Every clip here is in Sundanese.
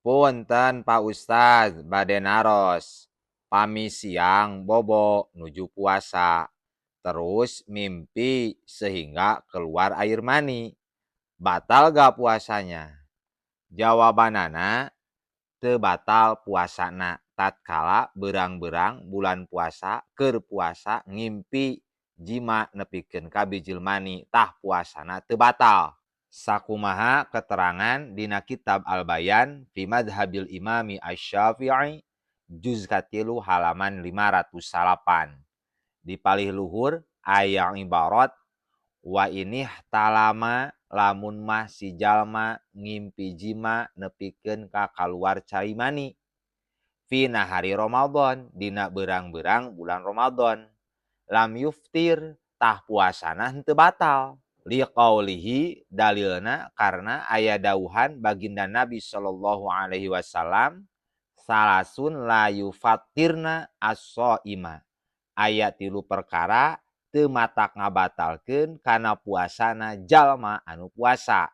Punten, Pak Ustad, bade naros. Pami siang bobo nuju puasa, terus mimpi sehingga keluar air mani. Batal gak puasanya? Jawabanana, teu batal puasana tatkala beurang-beurang bulan puasa, keur puasa, ngimpi jima nepikeun ka bijil mani, tah puasana teu batal. Sakumaha keterangan dina kitab Al-Bayan fi Madhabil Imami Asy-Syafi'i juz 3 halaman 509. Di palih luhur aya ibarat wa inihtalama, lamun mah si jalma ngimpi jima nepikeun ka kaluar cai mani, fi nahari Ramadan, dina beurang-beurang bulan Ramadan, lam yuftir, tah puasana henteu batal. Liqaulihi, dalilna karena aya dawuhan baginda Nabi sallallahu alaihi wasallam, salasun la yufattirna as-shaima, aya tilu perkara teu matak ngabatalkeun kana puasana jalma anu puasa.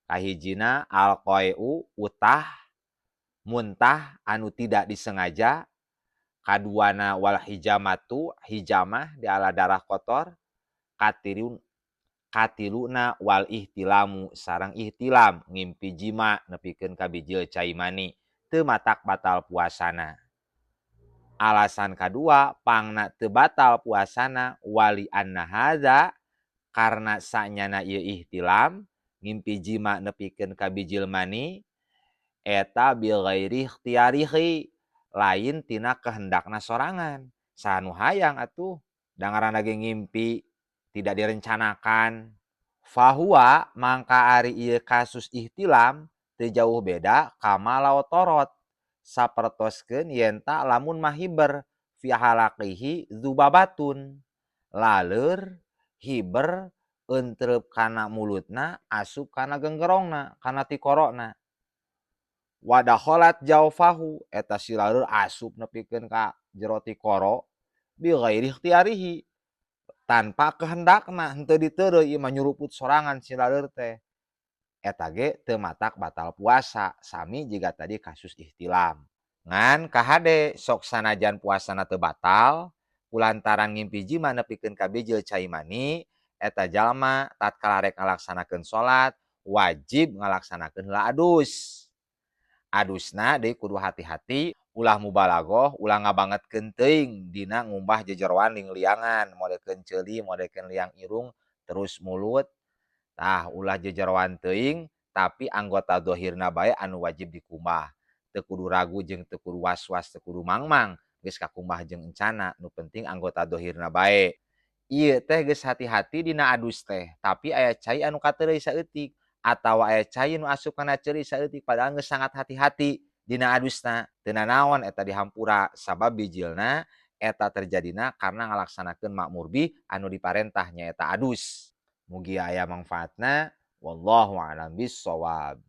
Kahijina, alqai'u, utah, muntah anu tidak disengaja. Kaduana, wal hijamatu, hijamah diala darah kotor. Katiluna, wal ihtilamu, sareng ihtilam, ngimpi jima nepikeun ka bijil cai mani, teu matak batal puasana. Alasan kadua pangna teu batal puasana, wali anna hadza, karena sanyana ieu ihtilam, ngimpi jima nepikeun ka bijil mani, eta bi ghairi ikhtiyarihi, lain tina kehendakna sorangan. Saha nu hayang atuh, da ngaranna ge ngimpi tidak direncanakan. Fahuwa, mangka ari ieu kasus ihtilam teu jauh beda, kama law torot, sapertoskeun yenta lamun mah hiber, fi halaqihi dzubabatun, laleur hiber entrep kana mulutna, asup kana genggerongna, kana tikorona, wadakholat jaufahu, eta si laleur asup nepikeun ka jero tikoro, bi ghairi ikhtiyarihi, tanpa kehendakna, henteu diteureuy ieu mah, nyuruput sorangan si laleur teh, eta ge teu matak batal puasa, sami jiga tadi kasus ihtilam. Ngan kahade, sok sanajan puasana teu batal kulantaran ngimpi jima nepikeun ka bijil cai mani, eta jalma tatkala rek ngalaksanakeun salat wajib ngalaksanakeun heula adus. Adusna deui kudu hati-hati, ulah mubalaghah, ulah ngabangetkeun teuing dina ngumbah jejeroan liang-liangan, modekeun ceuli, modekeun liang irung, terus mulut. Tah, ulah jejeroan teuing, tapi anggota dhohirna bae anu wajib dikumbah. Teu kudu ragu jeung teu kudu was-was, teu kudu mangmang geus kakumbah jeung encanna, nu penting anggota dhohirna bae. Ieu teh geus hati-hati dina adus teh, tapi aya cai anu kateureuy saeutik atawa aya cai nu asup kana ceuli saeutik, padahal geus sangat hati-hati dina adusna, teu nanaon eta, dihampura, sabab bijilna eta terjadina karena ngalaksanakeun ma'mur bih anu diparentah, nyaeta adus. Mugi aya mangfaatna. Wallahu a'lam bissawab.